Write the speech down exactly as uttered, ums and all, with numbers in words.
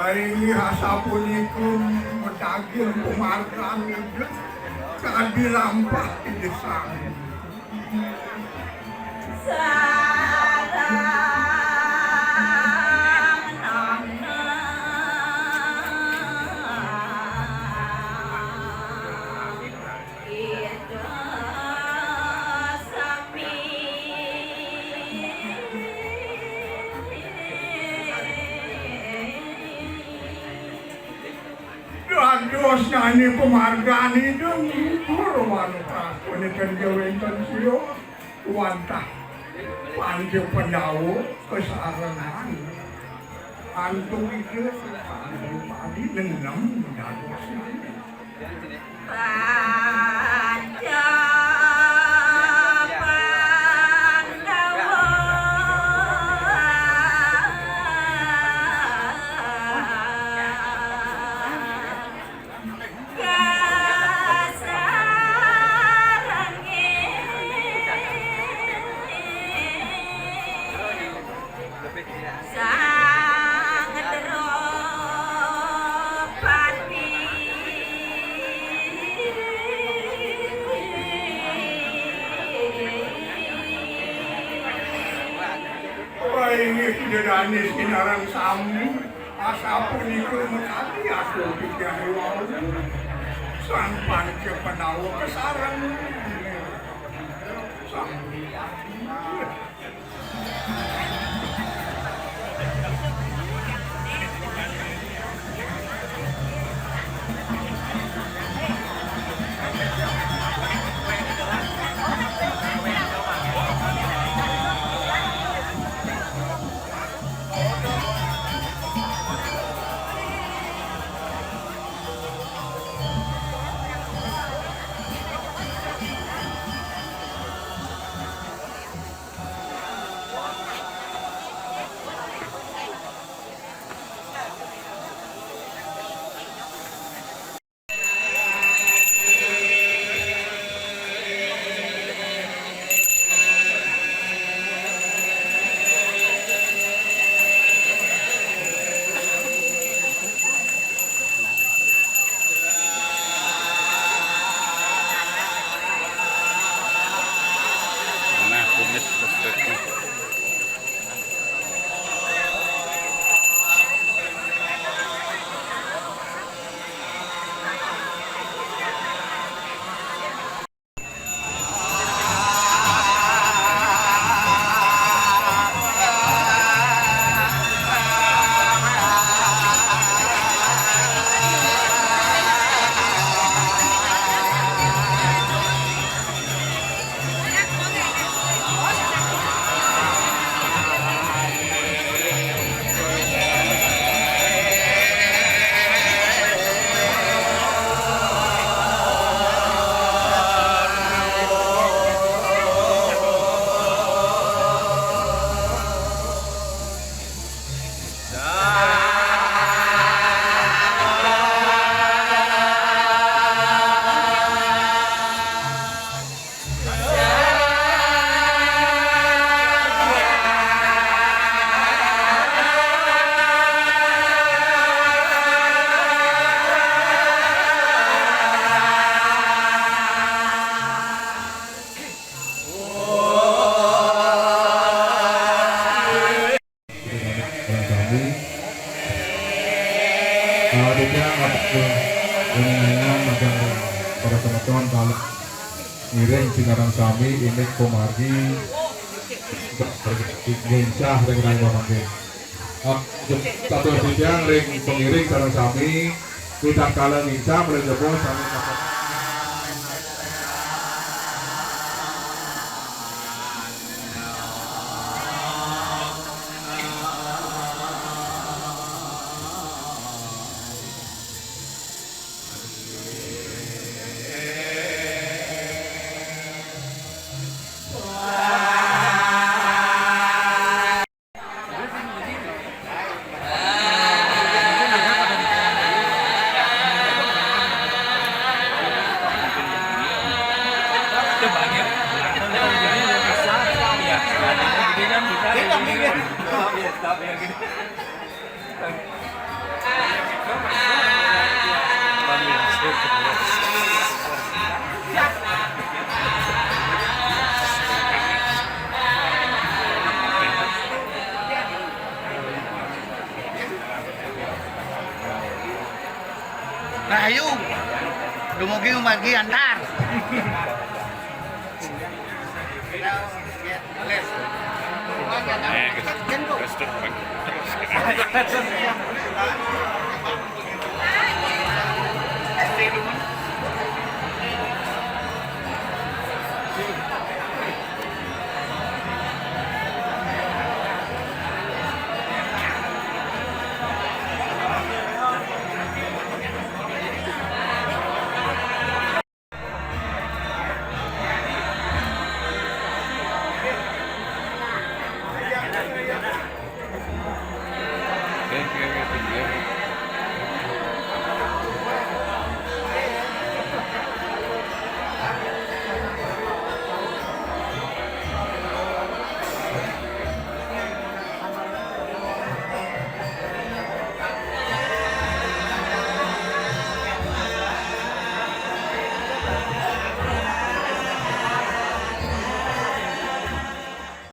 Inggih asapunika madaging pamargan Ida kadi lampah Ida sami. Dados nyanyi pamargan Ida ngluhur wantah punika wénten siya wantah panca Pandawa kasarengan antuk Ida padi nenem dados nyanyi. Panca Pandawa kasarengin. Sang Drupadi. Wah, inggih Ida Dané sinareng sami, asapunika makadi aku pikiran wau. Sang Panca Pandawa kasareng. Sang Nah, kumis listrik nih. Kami, eh, titiang atur panjenengan majeng para semeton kalih ngiring sinareng sami indik pamargi ngingsah ring rahina mangkin. Eh, satur titiang ring pangiring sareng sami, ritatkala ngingsah malih jebos sami Ayo, dumugi umargi antar. Eh, guys, terus, terus.